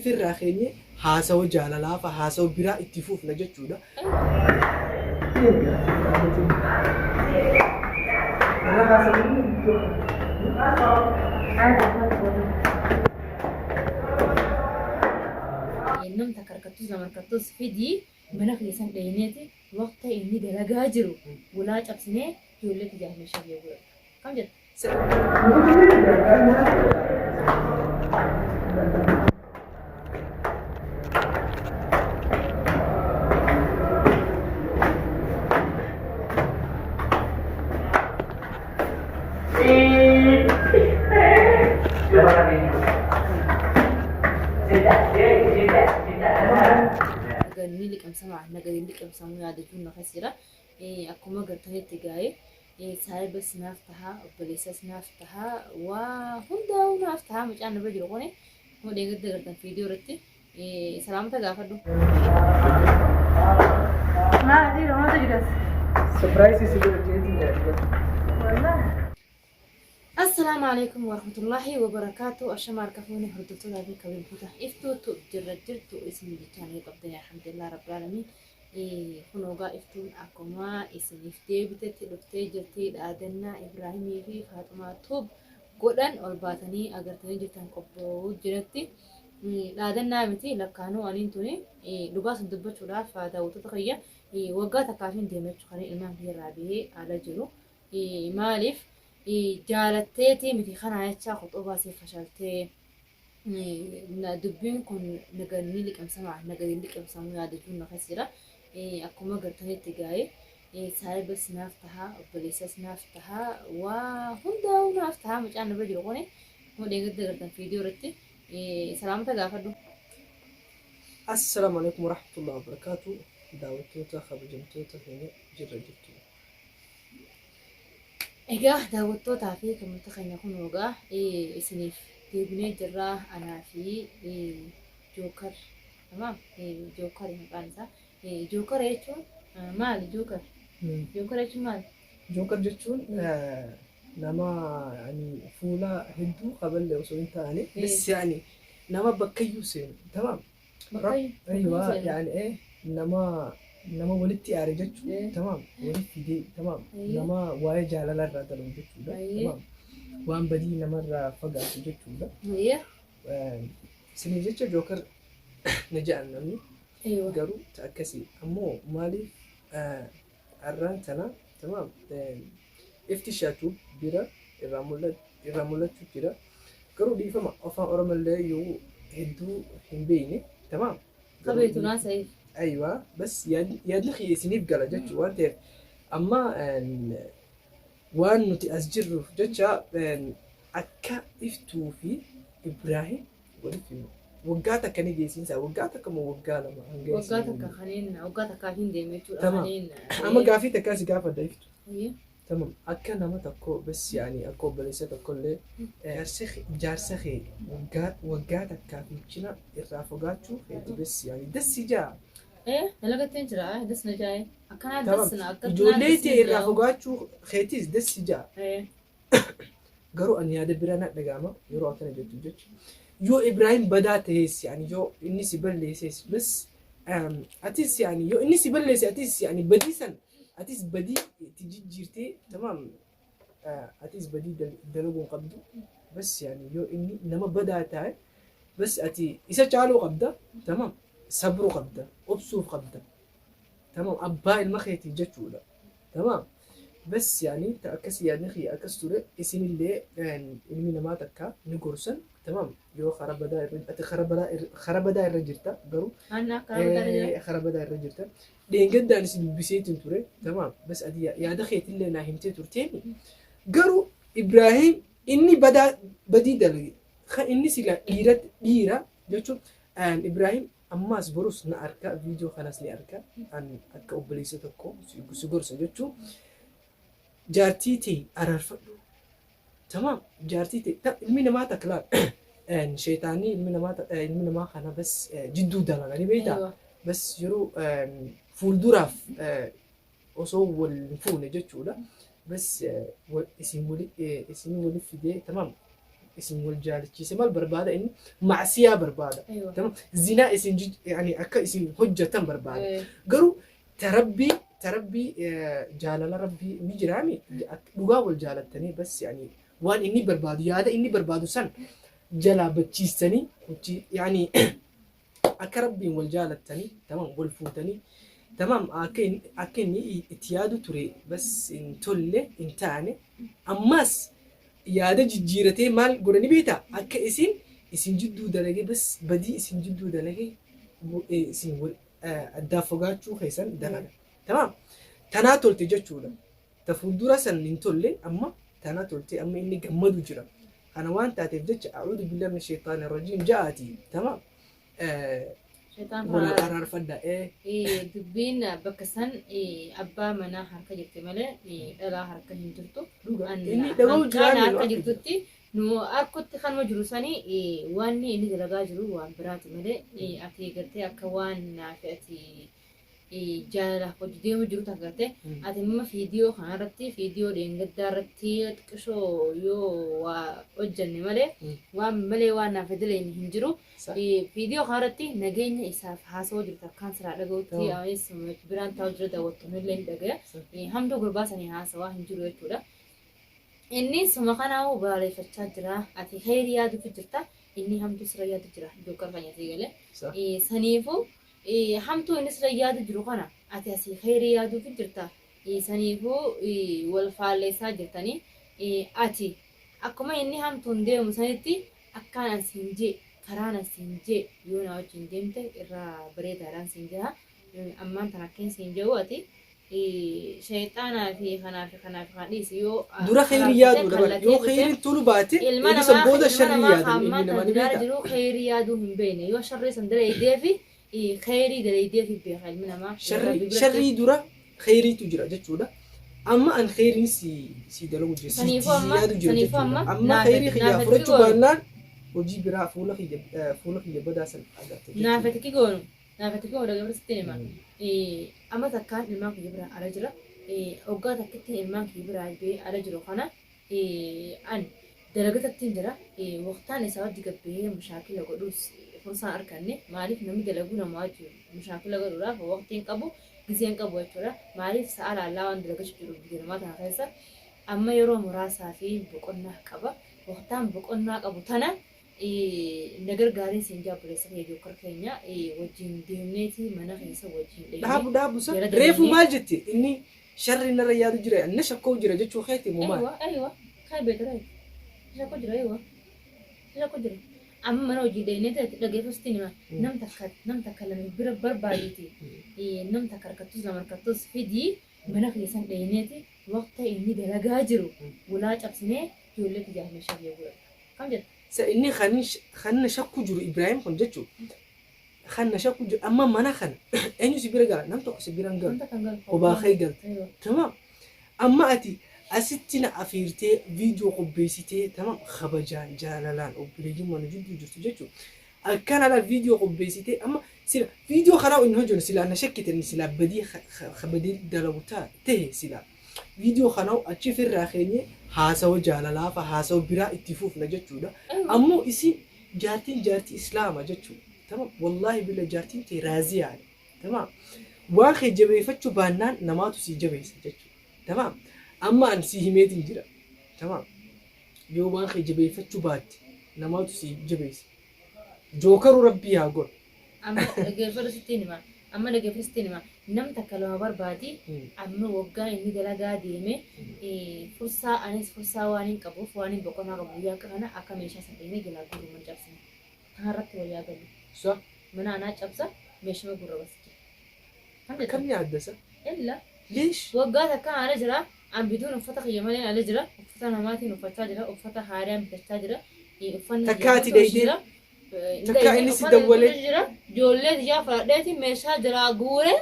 Ifirraa keenye haasawa jaalalaa fa haasawa biraa itti fufna jechuudha. Nam takka harkattus lama harkattus fidii mana keessan dheyneeti waqta inni dalagaa jiru hulaa cabsinee ijoollee tiyyaaf meeshaa kiyya guuradha. Kam jetta? Ganni liqimsamaa nagariin liqimsamuu yaadachuun na keessa jira. Akkuma gartanitti gaa'ee Saahibas naaf taha, obboleessas naaf taha, waa hundaa'uu naaf taha mucaan na bira jiru kuni. Akkuma dheengadda agartan viidiyoo irratti salaamata gaafadhu. Maal dhiira maaltu jiras? Surprise si godha jeetiin yaadda. Wallahi. Assalaamu alaikum warahmatullahi wabarakaatu. Ashama harka fuune hordoftoota fi kabajamtoota iftuutu jirra jirtu isin jechaan yoo qabdanii alhamdulillah rabbil aalamiin. Kunoo gaa iftuun akkuma isiniif deebitetti dhuftee jirti dhaadannaa Ibraahimii fi Faaxumaa Tuub godhan ol baatanii agartanii jirtan qophaa'uu jiratti. Dhaadannaa miti lakkaanuu aniin tuni dhugaa san dubbachuudhaaf daawwattoota kiyya waggaa takkaaf hin deema jechuudha kan ilmaan kiyya irraa bahee ala jiru. Maaliif jaalatteetii miti kanaa jechaa koxobaa si fashaltee Dubbiin kun ni liqimsama na gadi liqimsamuu yaadachuun na keessa jira. Akkuma gartanitti gaa'ee saahibas naaf taha, obboleessas naaf taha, waa hundaa'uu naaf taha mucaan na bira jiru kuni. Akkuma dheengadda gartan viidiyoo irratti salaamata gaafadhu. Assalaamu alaikum warahmatullahi wabarakaatu. Daawwattoota kabajamtoota keenya jirra jirtu. Egaa daawwattootaa fi kabajamtoota keenya kun egaa isiniif deebinee jirra anaa fi Jookar. Tamaam Jookar maqaan isaa. Jookar jechuun maali Jookar? Jookar jechuun maali? Jookar jechuun nama yani fuula hedduu qaballee osoo hin taane bas yani nama bakkayyuu seenu tamaam Bakkayyuu Aywa seenu. yani nama nama walitti aare jechuun tamaam walitti fidee tamaam nama waa'ee jaalala irraa dalagu jechuudha tamaam waan badii namarraa fagaatu jechuudha. Isiniif jecha jookar na ja'an namni garuu ta akkasii ammoo maaliif arraan tana tamaam ifti shaatuub bira irraa mul'atu irraa mul'achuu jira garuu dhiifama afaan oromollee yoo hedduu hin beekne tamaam. Kabeetu naa sa'iif. Aywa bas yaadni kiyya isiniif gala jechuu waan ta'eef amma waan nuti as jirruuf jecha akka iftuu fi Ibraahim walitti himu. Waggaa takka ni geessiinsa waggaa takka moo waggaa lama hanga Waggaa isin- takka kaneen waggaa takkaa hin deeme jechuudha. Tamaam. Kaneen. Amma gaafii takkaa si gaafadha iftu. Ayyee. Tamam akka nama tokko bas yaani akka obboleessa tokkollee jaarsa kee waggaa waggaa takkaa fi cina irraa fagaachuu keeti bas yaani dassi jaa. Dalagatteen jira das na jaa'e. Akkanaa Tamam das na akka ijoollee tee irraa fagaachuu keetis dassi jaa. Garuu ani yaada biraa na dhaga'ama yeroo akkana jettu jecha. Yoo Ibraahim badaa ta'es yaani yoo inni si balleesses bas atis yaani yoo inni si balleesse atis yaani badii san atis badii itti jijjiirtee tamaam atis badii dalaguu hin qabdu bas yaani yoo inni nama badaa ta'e bas ati isa caaluu qabda tamaam sabruu qabda obsuuf qabda tamaam abbaa ilma keetii jechuudha tamaam bas yaani ta akkas yaadni kiyya akkas ture isinillee ilmi namaa takka ni gorsan Tamam yoo kara badaa irra ati kara badaa irra kara badaa irra jirta garuu Anna karaa badaa irra jira. kara badaa irra jirta. Dheengaddaan si dubbiseetiin ture tamam bas ati yaada keetillee naa himtee turteemi. Garuu Ibraahim inni badaa badii dalage kan inni sila dhiira dhiira jechuun Ibraahim ammaas borus na arka viidiyoo kanas ni arka an akka obboleessa tokko si gorsa jechuun jaartii tee araarfadhu. Tamaam jaartii tee ta ilmi namaa takka laal sheeyxaanni ilmi namaa ilmi namaa kana bas jidduu dalaga ni beektaa Aywa. bas yeroo fuulduraaf osoo wal hin fuune jechuudha bas isin wali isin wali fidee tamaam Isin wal jaalachiise maal barbaada inni? Macsiyaa barbaada. Tamam, zinaa isin yani akka isin hojjetan barbaada. Garuu tarabbii tarabbii jaalala rabbii ni jiraami, dhugaa wal jaalattanii bas, yani waan inni barbaadu, yaada inni barbaadu san jalaa bachiistanii hojii, yani akka rabbiin wal jaalattanii, tamam, wal fuutanii, tamam, akka inni itti yaadu ture bas hin tolle, hin taane. Ammas yaada jijjiiratee maal godhani beektaa? Akka isin jidduu dalagee, bas badii isin jidduu dalagee, isin wal addaa fagaachuu keessan dalaga. Tamam, tanaa tolte jechuudha. Ta fuuldura san hin tolle, amma tanaa tolte, amma inni gammadu jira. Kana waan taateef jecha أعوذ بالله من الشيطان الرجيم ja'aati. Tamam, wal araarfadha. Dubbiin bakka san abbaa manaa harka jirti malee dhalaa harka hin jirtu. Inni dhaga'u jiraame harka jirtutti nu harkutti kanuma jiru sani, wanni inni dalagaa jiru waan biraati malee, ati gartee akka waan naafi ati jaalalaaf hojii deemu jiru takka gartee ati amma viidiyoo kanarratti, viidiyoo dheengaddaa irratti xiqqishoo yoo waa hojjanne malee, waan malee waan naaf dileen hin jiru. Viidiyoo kanarratti nageenya isaaf haasawaa jirtu akkaan siraa dhaga'utti, anis biraan taa'u jira, daawwattoonni illee ni dhagaya. Hamtuu gurbaa sanii haasawaa hin jiru jechuudha. Inni suma kanaa'u baaleeffachaa jira. Ati kheyrii yaaduufi jirta. Inni hamtuu sirra yaadu jira. Jokkar kan asii galee. Saniifuu hamtuu inni sirra yaadu jiru kana ati asii kheyrii yaaduufi jirta. Saniifuu wal faalleessaa jirtanii, ati akkuma inni hamtuun deemu sanitti akkaan asiin jee, karaan asiin jee yoo na wajjin deemte irraa bareedaadhaan siin jaha. Ammaan tan akkeen siin jedhu, ati sheexaanaa fi kanaa fi kanaa fi kan dhiisi yoo Dura kheyrii yaaduu dha. Yoo kheyriin tolu baate, inni san booda sharrii yaadan ilmi namaa ni beeka. Jiru kheyrii yaaduu hin beekne, yoo sharrii san dalaydee fi kheyrii dalaydee fi beeka ilmi namaa. Sharrii dura kheyriitu jira jechuudha. Amma an kheyriin si dalagu jira. Si yaadu jira jechuudha. Amma kheyrii kiyyaa fudhachuu baannaan hojii biraa fuula kiyya badaa san agarta jechuudha. Naafati goonu, naafati goonu, dhaggeeffatu hima. Amma takkaan ilmaan kiyya biraa ala jira. Hoggaa takkitti ilmaan kiyya biraa bee ala jiru kana an dalagatatti jira. Waqtaan isaa wajji gabbee mushaakila godhuus fursaan arganne. Maaliif? Namni dalaguu nama wajji mushaakila godhuudhaaf waqtiin qabu, gizeen qabu jechuudha. Maaliif? Sa'a laallaa waan dalagachuu jiru biyya namaa tana keessa. Amma yeroo muraasaa fi boqonnaa qaba. Waqtaan boqonnaa qabu tana na gargaariin siin jaabboleessa kiyya jokkar keenya wajjin deemneeti mana keessa wajjin deemnee. Dhaabu dhaabu sa reefu maal jette? Inni sharri narra yaadu jira, inni shakkoo jira jechuu keeti moo maal? Aywa, aywa, kan beektu shakkoo jira, aywa, shakkoo jira. Amma mana hojii deemnee dhaggeeffatutti hima. Nam takka lama bira barbaaditi. Nam takka harkattus, lama harkattus fidii, mana keessan dheeneeti waqta inni dalagaa jiru ulaa cabsinee ijoollee kiyyaaf meeshaa kiyya godhadha. Kam jetta? Sa inni kan na shakku jiru Ibrahim kun jechuun kan na shakku jiru. Amma mana kana eenyu si bira gala? Nam tokko si bira hin galu. Wanta kan galu. Kophaa kee galta. Tamam. Amma ati asitti na afiirtee viidiyoo qopheessitee, tamam, kabajaan jaalalaan obboleeyyummaa nu jidduu jirtu jechuun akkana laal viidiyoo qopheessitee. Amma sila viidiyoo kanaa inni hojjennu silaa na shakkite, inni silaa badii badii dalagu ta'e, silaa viidiyoo kanaa achi ofirraa keenye haasawa jaalalaa fa haasawa biraa itti fufna jechuudha. Ammoo isin jaartiin jaartii islaama jechuudha. Tamam, wallaahi bila jaartiin ta'e raaziyaadha. Tamam, waan kee jabeeffachuu baannaan namaatu si jabeessa jechuudha. Tamam, amma an si himeetiin jira. Tamam, yoo waan kee jabeeffachuu baatte namaatu si jabeessa. Jookaruu rabbii haa godhu. Amma dhaggeeffatu sitti hima. Amma dhaggeeffatu sitti hima. Nam takka lama barbaadi. Amma waggaa inni dalagaa deeme fursaa, anis fursaa waan hin qabuuf, waan hin boqonnaa qabu guyyaa akka kana akka meeshaa san deemee jalaa guuru mana cabsine. Kanarratti wayyaa galu. Sa Mana anaa cabsa, meeshaa gurra bas jira. Kam jetta? Akkam yaadda sa? Illa. Leesh? Waggaa takka ala jira. An bituun uffata kiyya malee ala jira. Uffata namaatiin uffachaa jira. Uffata haaraan bitachaa jira. Uffanni Takka kiyya ati guutuu dheeyitee? jira. Takka inni si dawwalee? Jira. Ijoollee tiyyaa fudhadheeti meeshaa jiraa guure,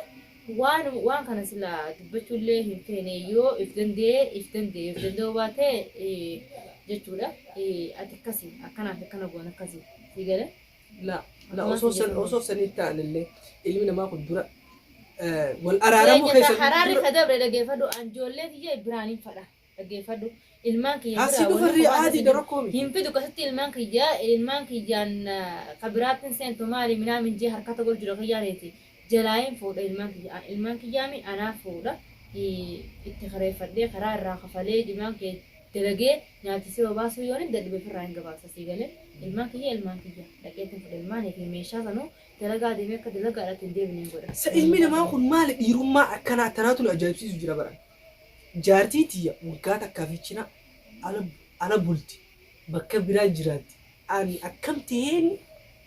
waan kana sila dubbachuullee hin feene, yoo if danda'ee if danda'e, if danda'uu baate jechuudha. Ati akkasi akkanaaf akkana goon akkasi si galee. La la, osoo sanitti ta'anillee ilmi namaa kun dura wal araaramuu keessa Haraarri ka dabre dhaggeeffadhu, an ijoollee tiyya biraan hin fadha dhaggeeffadhu. Ilmaan kiyya Haa si biraa wanni dhufarree kophaa aadiidha rakkoo miti. Hin fidu akkasitti ilmaan kiyya ilmaan kiyyaan ka biraattin seentu maali minaamin jee harkata godhu jira kiyyaaneeti. Jalaayin fuudha ilmaan kiyya ilmaan kiyyaami anaa fuudha itti kareeffadhee karaa irraa kafalee ilmaan kiyya dalagee nyaachisee obaasuu yoon hin dadhabe ofirraa hin gabaabsa sii galee ilmaan kiyya ilmaan kiyya dhaqeetin fuudha ilmaanii fi meeshaa sanuu dalagaa deemee akka dalagaadhaatti hin deebineen godha. Sa ilmi namaa kun maali dhiirummaa akkanaa tanaatu nu ajaa'ibsiisu jira bara. Jaartii tiyya waggaa takkaa fi cina ala ala bulti bakka biraa jiraatti ani akkam taheen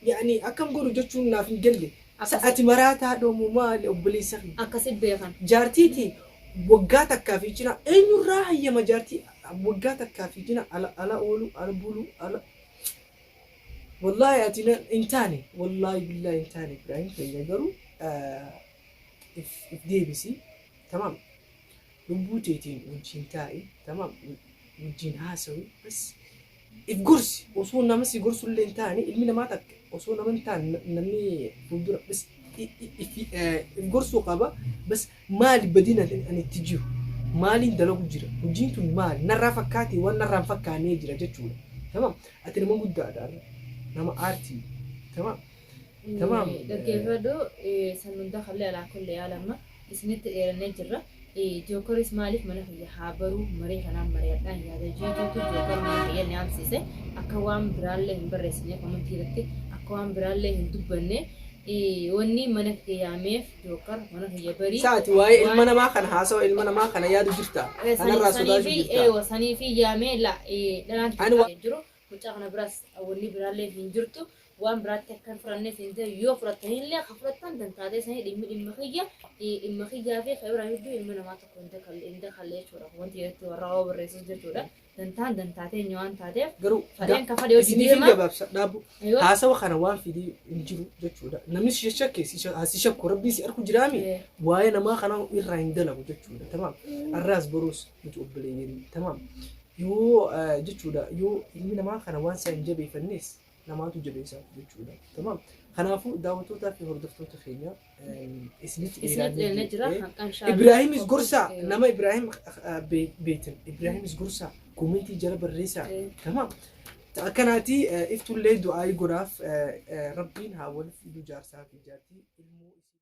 yaani akkam godhu jechuun naaf hin galle. Sa ati maraataa dhoomu maali obboleessa kiyya. Akkasi beekan. Jaartii tee waggaa takkaa fi cina eenyurraa hayyama jaartii waggaa takkaa fi cina ala ala oolu ala bulu ala wallaahi ati hin taane wallaahi billaahi hin taane Ibraahim keenya garuu if if deebisi tamaam lubbuu teetiin wajjin taa'i tamaam wajjin haasawi bas if gorsi osoo nama si gorsullee hin taane ilmi namaa takka osoo nama hin taane namni fuuldura bas if gorsuu qaba bas maali badiin ani itti jiru maaliin dalagu jira hojiin tun maali narraa fakkaatee waan narraa hin fakkaanee jira jechuudha tamam ati nama guddaadha nama aartii tamam tamam. Dhaggeeffadhu san hunda kallee alaa kulli yaala amma isinitti dheerannee jirra. Jookoris maaliif mana kiyya haa baruu marii kanaan mari'adhaan yaada jiituutu jookor mana kiyya ni haamsise akka waan biraallee hin barreessine komentii irratti akka waan biraallee hin dubbanne wanni mana kiyya yaameef jookar mana kiyya barii. Saati waa'ee ilma namaa kana haasawa ilma namaa kana yaadu jirta. Kanarraa sodaachuu jirta. Sanii fi yaamee la dhalaan jiru mucaa kana biraas wanni biraallee hin jirtu waan biraatti akka hin fudhanneef hin ta'e yoo fudhattanillee akka fudhattan dantaatee sanii dhimmi dhimma kiyya dhimma kiyyaa fi kan biraa hedduu ilma namaa tokko hin dakalle jechuudha. Wanti irratti warra waa barreessus jechuudha. Dantaan dantaatee waan taateef Garuu fadheen ka fadhe hojii isiniif hin deema. gabaabsa dhaabu. Haasawa kana waan fidii hin jiru jechuudha. Namni si shakke si shakku rabbiin si arku jiraami. Waa'ee namaa kana irraa hin dalagu jechuudha. Tamaam. Arraas boruus nuti obboleeyyan. Tamaam. Yoo jechuudha yoo ilmi namaa kana waan isaa hin jabeeffannes namaatu jabeessaaf jechuudha. Tamaam. Kanaafuu daawwattootaa fi hordoftoota keenya isinitti Isinitti dheerannee jira. Hanqaan shaalaa. Ibraahimis gorsaa nama Ibraahim beektan Ibraahimis gorsaa komentii jala barreessaa. Tamaam. Akkanaati iftullee du'aayii godhaaf rabbiin haa wal fiduu jaarsaa fi jaartii ilmoo.